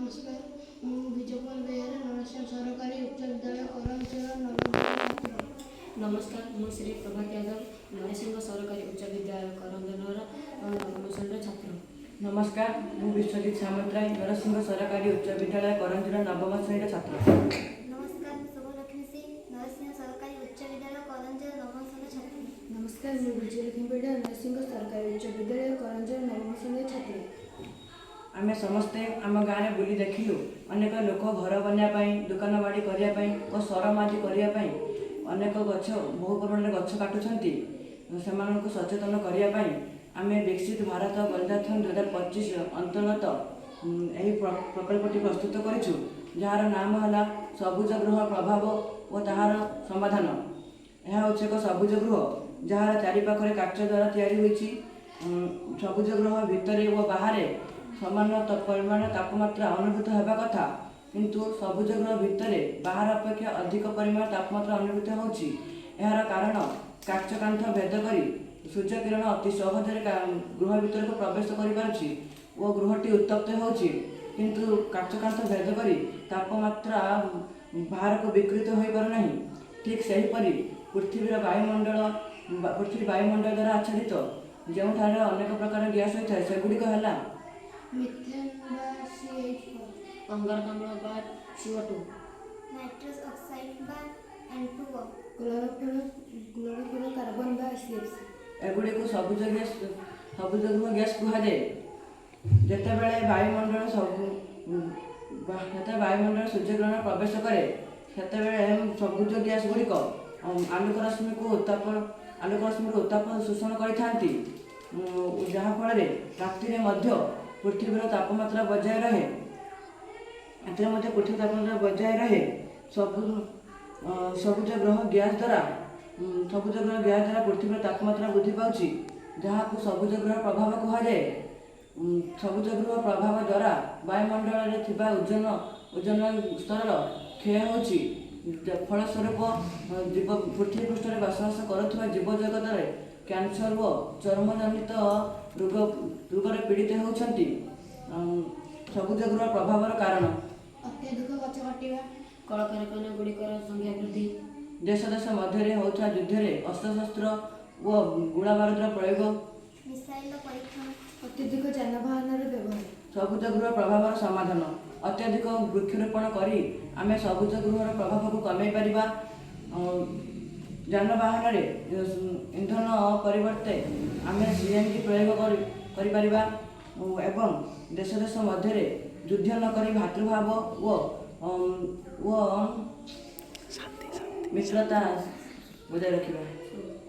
ନମସ୍କାର, ମୁଁ ବିଜୟ କୁମାର ବେହେରା, ନରସିଂହ ସରକାରୀ ଉଚ୍ଚ ବିଦ୍ୟାଳୟ, କରଞ୍ଜର ନବମ ଛାତ୍ର। ନମସ୍କାର, ମୁଁ ଶ୍ରୀ ପ୍ରଭାତ ଯାଦବ, ନରସିଂହ ସରକାରୀ ଉଚ୍ଚ ବିଦ୍ୟାଳୟ, କରଞ୍ଜନର ନବମ ଶ୍ରେଣୀର ଛାତ୍ର। ନମସ୍କାର, ମୁଁ ବିଶ୍ୱଜିତ ସାମନ୍ତରାୟ, ନରସିଂହ ସରକାରୀ ଉଚ୍ଚ ବିଦ୍ୟାଳୟ, କରଞ୍ଜର ନବମ ଶ୍ରେଣୀର ଛାତ୍ର। ନମସ୍କାର, ମୁଁ ଶୁଭଲକ୍ଷ୍ମୀ ସିଂ, ନରସିଂହ ସରକାରୀ ଉଚ୍ଚ ବିଦ୍ୟାଳୟ, କରଞ୍ଜର ନବମ ଶ୍ରେଣୀର ଛାତ୍ରୀ। ନମସ୍କାର, ମୁଁ ବିଜୟଲକ୍ଷ୍ମୀ ପରିଡ଼ା, ନରସିଂହ ସରକାରୀ ଉଚ୍ଚ ବିଦ୍ୟାଳୟ, କରଞ୍ଜର ନବମ ଶ୍ରେଣୀର ଛାତ୍ରୀ। ଆମେ ସମସ୍ତେ ଆମ ଗାଁରେ ବୁଲି ଦେଖିଲୁ, ଅନେକ ଲୋକ ଘର ବନେଇବା ପାଇଁ, ଦୋକାନ ବାଡ଼ି କରିବା ପାଇଁ ଓ ସରମ ଆଦି କରିବା ପାଇଁ ଅନେକ ଗଛ, ବହୁ ପରିମାଣରେ ଗଛ କାଟୁଛନ୍ତି। ସେମାନଙ୍କୁ ସଚେତନ କରିବା ପାଇଁ ଆମେ ବିକଶିତ ଭାରତ ବଲ୍ଡାଥନ୍ 2025 ଅନ୍ତର୍ଗତ ଏହି ପ୍ରକଳ୍ପଟି ପ୍ରସ୍ତୁତ କରିଛୁ, ଯାହାର ନାମ ହେଲା ସବୁଜ ଗୃହ ପ୍ରଭାବ ଓ ତାହାର ସମାଧାନ। ଏହା ହେଉଛି ଏକ ସବୁଜ ଗୃହ, ଯାହାର ଚାରିପାଖରେ କାଚ ଦ୍ୱାରା ତିଆରି ହୋଇଛି। ସବୁଜ ଗୃହ ଭିତରେ ଓ ବାହାରେ ସମାନ ପରିମାଣ ତାପମାତ୍ରା ଅନୁଭୂତ ହେବା କଥା, କିନ୍ତୁ ସବୁଜ ଗୃହ ଭିତରେ ବାହାର ଅପେକ୍ଷା ଅଧିକ ପରିମାଣ ତାପମାତ୍ରା ଅନୁଭୂତ ହେଉଛି। ଏହାର କାରଣ, କାଚ କାନ୍ଥ ଭେଦ କରି ସୂର୍ଯ୍ୟ କିରଣ ଅତି ସହଜରେ ଗୃହ ଭିତରକୁ ପ୍ରବେଶ କରିପାରୁଛି ଓ ଗୃହଟି ଉତ୍ତପ୍ତ ହେଉଛି, କିନ୍ତୁ କାଚ କାନ୍ଥ ଭେଦ କରି ତାପମାତ୍ରା ବାହାରକୁ ବିକୃତ ହୋଇପାରୁନାହିଁ। ଠିକ୍ ସେହିପରି ପୃଥିବୀର ବାୟୁମଣ୍ଡଳ ପୃଥିବୀ ବାୟୁମଣ୍ଡଳ ଦ୍ୱାରା ଆଚ୍ଛାଦିତ, ଯେଉଁଠାରେ ଅନେକ ପ୍ରକାର ଗ୍ୟାସ୍ ହୋଇଥାଏ। ସେଗୁଡ଼ିକ ହେଲା ମିଥେନ୍ ବା CH4, ଅଙ୍ଗାରକାମ୍ଳ ବା CO2, nitrous oxide ବା N2O, କ୍ଲୋରୋଫ୍ଲୋରୋ କାର୍ବନ ବା CFC। ଏଗୁଡ଼ିକୁ ସବୁଜ ଗ୍ୟାସ୍, ସବୁଜ ଗୃହ ଗ୍ୟାସ୍ କୁହାଯାଏ। ଯେତେବେଳେ ବାୟୁମଣ୍ଡଳ ସୂର୍ଯ୍ୟକିରଣ ପ୍ରବେଶ କରେ, ସେତେବେଳେ ସବୁଜ ଗ୍ୟାସ୍ ଗୁଡ଼ିକ ଆଲୋକ ରଶ୍ମିକୁ ଉତ୍ତାପ ଶୋଷଣ କରିଥାନ୍ତି, ଯାହାଫଳରେ ରାତିରେ ମଧ୍ୟ ପୃଥିବୀର ତାପମାତ୍ରା ବଜାୟ ରହେ। ଏଥିରେ ମଧ୍ୟ ପୃଥିବୀ ତାପମାତ୍ରା ବଜାୟ ରହେ। ସବୁଜ ଗ୍ରହ ଗ୍ୟାସ୍ ଦ୍ୱାରା ପୃଥିବୀର ତାପମାତ୍ରା ବୃଦ୍ଧି ପାଉଛି, ଯାହାକୁ ସବୁଜ ଗୃହ ପ୍ରଭାବ କୁହାଯାଏ। ସବୁଜ ଗୃହ ପ୍ରଭାବ ଦ୍ୱାରା ବାୟୁମଣ୍ଡଳରେ ଥିବା ଓଜନ ସ୍ତରର କ୍ଷୟ ହେଉଛି। ଫଳସ୍ୱରୂପ ଜୀବ ପୃଥିବୀ ପୃଷ୍ଠରେ ବସବାସ କରୁଥିବା ଜୀବଜଗତରେ କ୍ୟାନ୍ସର ଓ ଚର୍ମଜନିତ ରୋଗରେ ପୀଡ଼ିତ ହେଉଛନ୍ତି। ସବୁଜ ଗୃହ ପ୍ରଭାବର କାରଣ: ଅତ୍ୟଧିକ ଗଛ କାଟିବା, କଳକାରଖାନା ଗୁଡ଼ିକର ସଂଖ୍ୟା ବୃଦ୍ଧି, ଦେଶ ଦେଶ ମଧ୍ୟରେ ହେଉଥିବା ଯୁଦ୍ଧରେ ଅସ୍ତ୍ରଶସ୍ତ୍ର ଓ ଗୋଳା ବାରୁଦର ପ୍ରୟୋଗ, ମିସାଇଲର ପରୀକ୍ଷଣ, ଅତ୍ୟଧିକ ଯାନବାହନର ବ୍ୟବହାର। ସବୁଜ ଗୃହ ପ୍ରଭାବର ସମାଧାନ: ଅତ୍ୟଧିକ ବୃକ୍ଷରୋପଣ କରି ଆମେ ସବୁଜ ଗୃହର ପ୍ରଭାବକୁ କମାଇ ପାରିବା। ଯାନବାହନରେ ଇନ୍ଧନ ପରିବର୍ତ୍ତେ ଆମେ CNG ପ୍ରୟୋଗ କରିପାରିବା ଏବଂ ଦେଶ ଦେଶ ମଧ୍ୟରେ ଯୁଦ୍ଧ ନ କରି ଭ୍ରାତୃଭାବ ଓ ମିତ୍ରତା ବଜାୟ ରଖିବା।